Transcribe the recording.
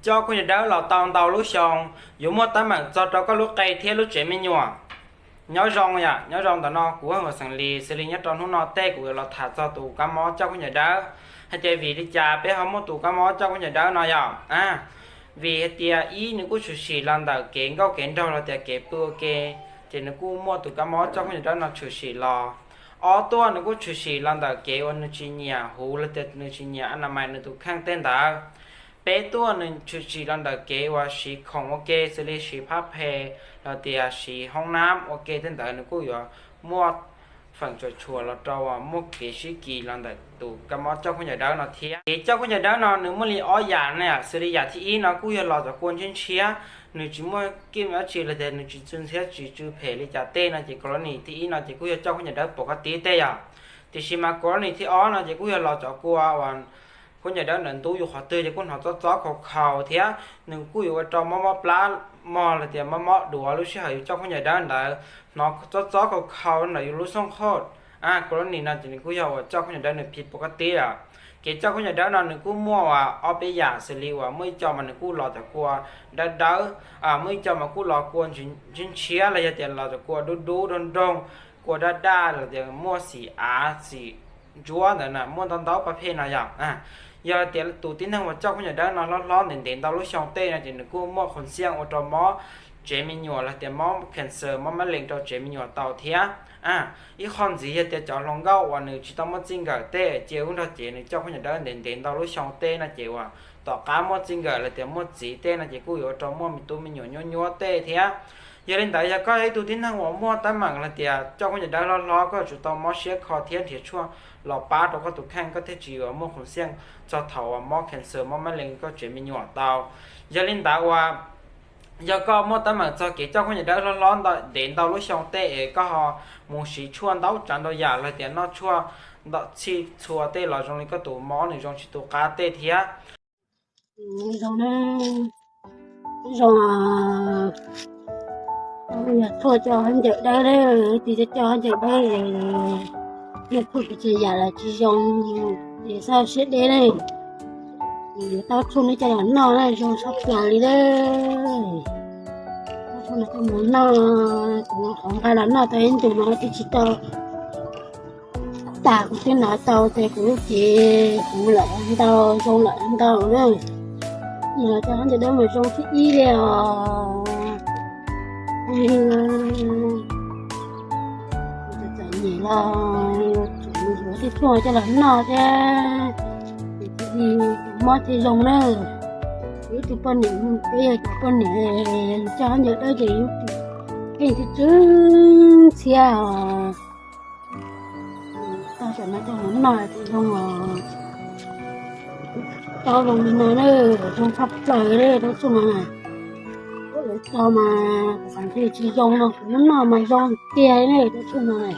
Coj khaub ncaws dawb los tau ntau lub xyoo, yuav muaj teeb meem txog rau koj lub qe thiab lub tsev me nyuam. Nyob zoo yom, nyob zoo ntawm no kuv Huas Xeem Lis, xws li nyob rau hnub no tej kuv yuav los tham txog tus kab mob coj khaub ncaws dawb, hais tias vim li cas peb ho muaj tus kab mob coj khaub ncaws dawb no yom. Vim hais tias ib, nws kuj tshwm sim los ntawm kev nkauj kev nraug los tias kev pw ua ke, ces nws kuj muaj tus kab mob coj khaub ncaws dawb no tshwm sim los. Ob tuaj nws kuj tshwm sim los ntawm kev uas nws tsis nyiam huv los tias nws tsis nyiam a na mais nws tus kheej tej ntawd. Peb tuaj nws tshwm sim los ntawm kev uas siv khoom ua ke xws li siv phab phe los tias siv hoob nab ua ke tej ntawd nws kuj yuav muaj feem tshuam tshuam los rau uas muaj kev sib kis los ntawm tus kab mob coj khaub ncaws dawb no thiab. Kev coj khaub ncaws dawb no nws muaj li ob yam na, xws li yam thib ib no kuj yog los cov kua ntshiab ntshiab, nws tsis muaj kij dab tsi los tias nws tsis tsw ntxhiab tsis tsw phem li cas tej no ces colony thib ib no ces kuj yog coj khaub ncaws dawb pom koj tib tej yom. Tiam sis mas colony thib ob no ces kuj yog los cov kua uas khaub ncaws dawb ntawd ntub yus qhov twg ces kuj hnov txob txob khaus khaus thiab nws kuj yuav ua rau mob mob plab mog los tias mob mob duav lub sij hawm yus coj khaub ncaws dawb ntawd, hnov txob txob khaus khaus ntawm yus lub xooj khoj. Colony no ces nws kuj yog uas coj khaub ncaws dawb nws phim pom koj tib lawm. Kev coj khaub ncaws dawb no nws kuj muaj uas ob peb yam xws li uas muaj ib co mas nws kuj los cov kua dawb dawb, muaj ib co mas kuj los kua ntshiab ntshiab los yog tias los cov kua dub dub nroog nroog, kua daj daj los tias muaj xim av xim ntsuab ntawd na muaj ntau ntau pab phem no yom. Yog tias tus tib neeg uas coj khaub ncaws dawb no hlob hlob ntev ntev ntau lub xyoo tej no ces nws kuj muaj qhov xiaj ua rau mob tsev me nyuam los tias mob cancer mob mab lees rau tsev me nyuam tau thiab. Ib qho ntxiv yog tias cov hluas nkauj uas nws tsis tau muaj txij nkawm tej cia ub nrog cev nws coj khaub ncaws dawb ntev ntev ntau lub xyoo tej no ces uas tom qab muaj txij nkawm los tias muaj txiv tej no ces kuj yuav ua rau muaj me tub me nyuam nyuab nyuab tej thiab. Yog li ntawd yog koj yog ib tug tib neeg uas muaj teeb meem los tias coj khaub ncaws dawb hlob hlob koj yuav tsum tau mob siab kho thiab nrhiav tshuaj los pab rau koj tus kheej koj thiaj tsis yuav muaj qhov xiaj txog thaum uas mob cancer mob mab lees koj tsev me nyuam tau. Yog li ntawd uas yog koj muaj teeb meem txog kev coj khaub ncaws dawb hlob hlob ntev ntau lub xyoo tej es koj ho mus siv tshuaj ntau tsav ntau yam los tias noj tshuaj ntau txhij txhua tej los zoo li koj tus mob nws zoo tsis tu qab tej thiab. Zoo, zoo, yog tshuaj coj khaub ncaws dawb, tis coj khaub ncaws dawb, yog tshuaj tsis txhua yam los tsis zoo, es txhob siab deb ne. Tau tshuaj no coj los noj na zoo tshaj plaws li lawm. Tau tshuaj no coj mus noj, kuv qhov nqa los noj tau ib ntus no twb tsis tau tas kuv twb hnov tau tias kuv lub cev kuv lawm ntau zoo lawm ntau na. Mas coj khaub ncaws dawb mas zoo thib ib li os. Txom nyem los yuav tej tshuaj coj los noj thiab, mob thiaj zoo na. Ib tug poj niam, peb yog cov poj niam coj khaub ncaws dawb ces yus pheej tsw tsw ntxhiab os. Tau tam no coj mus noj thiaj zoo os. Tau zoo li no na, zoo tshaj plaws li tau tshuaj no na. Lawv tau mas xav ntshe tsis zoo no, kuv muab noj mas zoo tiag li na tau tshuaj no na.